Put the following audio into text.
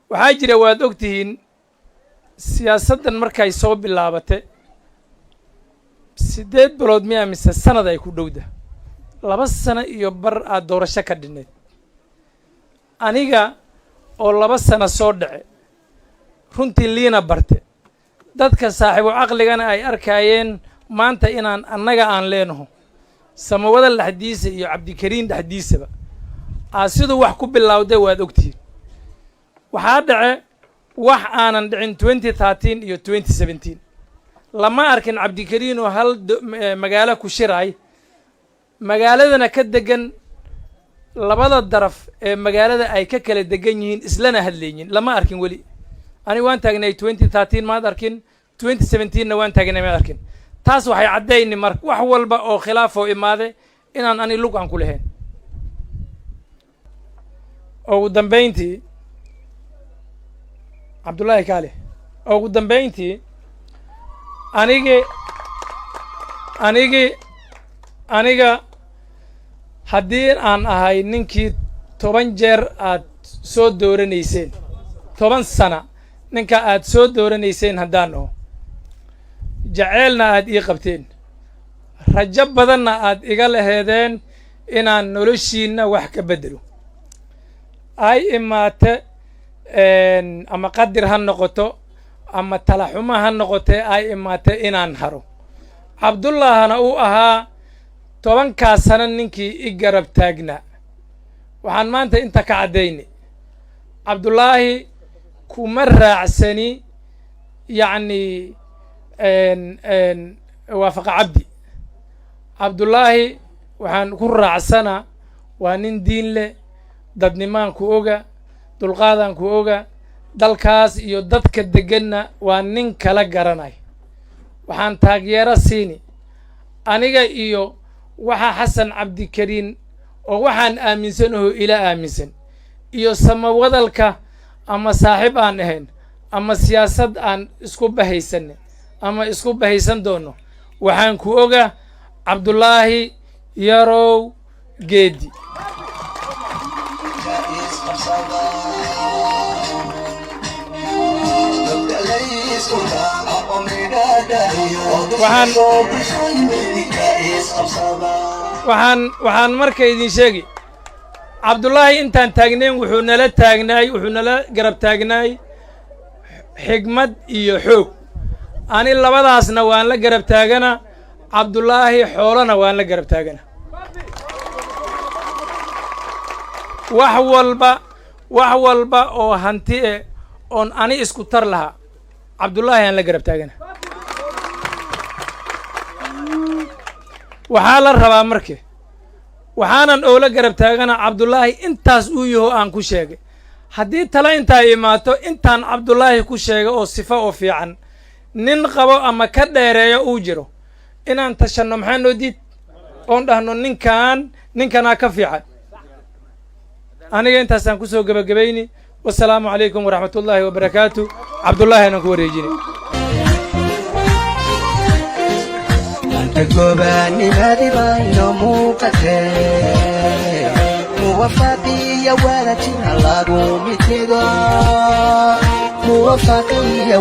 Waxaa jira, waad og tihiin, siyaasaddan markay soo bilaabate 8 bilood miyaa mise sanad ay ku dhowda, 2 sano iyo bar aad doorasho ka dhinnayd. Aniga oo 2 sano soo dhace, runtii liina barte, dadka saaxiibu caqligana ay arkaayeen maanta inaan annaga aan leenaho Samawada dhexdiisa iyo Cabdikariin dhexdiisaba aa siduu wax ku bilowday, waad ogtihiin. Waxaa dhace wax aanan dhicin 2013 iyo 2017. Lama arkin Cabdikariin oo hal magaalo ku shiraay, magaaladana ka degan, labada daraf ee magaalada ay ka kala degan yihiin islana hadlaynin. Lama arkin weli. Ani waan taagnay 2013, maad arkin. 2017-na waan taagnay, maad arkin. Taas waxay caddayni marka wax walba oo khilaaf oo imaade inaan ani lug aan ku lahayn. Ugu dambayntii, Cabdullaahi Kaale, ugu dambayntii, anigi anigi aniga haddii aan ahay ninkii 10 jeer aad soo dooranayseen, 10 sana ninka aad soo dooranayseen haddaan aho, jaceelna aad ii qabteen, rajo badanna aad iga laheedeen inaan noloshiinna wax ka beddelo, ay imaate ama qadir ha noqoto ama talaxumo ha noqotee, ay imaate inaan haro, Cabdullaahna uu ahaa 10-kaas sano ninkii i garab taagnaa. Waxaan maanta inta ka caddayni, Cabdullaahi kuma raacsani, yacni Waafaqa Cabdi. Cabdullaahi waxaan ku raacsanaa waa nin diin leh, dadnimaan ku oga, dulqaadaan ku oga, dalkaas iyo dadka degganna waa nin kala garanay. Waxaan taageero siini aniga iyo waxa Xasan Cabdikariin oo waxaan aaminsanaho ila aaminsan iyo Samawadalka, ama saaxiib aan ahayn ama siyaasad aan isku bahaysanay ama isku bahaysan doono. Waxaan ku oga Cabdullaahi Yarow Geedi. Waxaan marka idin sheegi, Cabdullaahi intaan taagnayn wuxuu nala taagnaay, wuxuu nala garab taagnaay xigmad iyo xoog. Ani labadaasna waan la garab taagana Cabdullaahi, xoolona waan la garab taagana. Wax walba, wax walba oo hanti e oon ani isku tar lahaa, Cabdullaahi aan la garab taagana. Waxaa la rabaa marke waxaanan oola garab taagana Cabdullaahi intaas uu yaho aan ku sheegay. Haddii tala intaa imaato, intaan Cabdullaahi ku sheegay oo sifo oo fiican nin qabo ama ka dheereeyo uu jiro, inaan tashanno maxaa noo diid oon dhahno ninkan ninkanaa ka fiican? Aniga intaasaan kusoo gebagabayni. Wasalaamu calaykum waraxmat ullaahi wabarakaatu. Cabdullaahi aanan ku wareejinay. Gobaanimadii bayno muuqatee, muwaafaqiya wadajira lagu mitido, muwaafaqiya.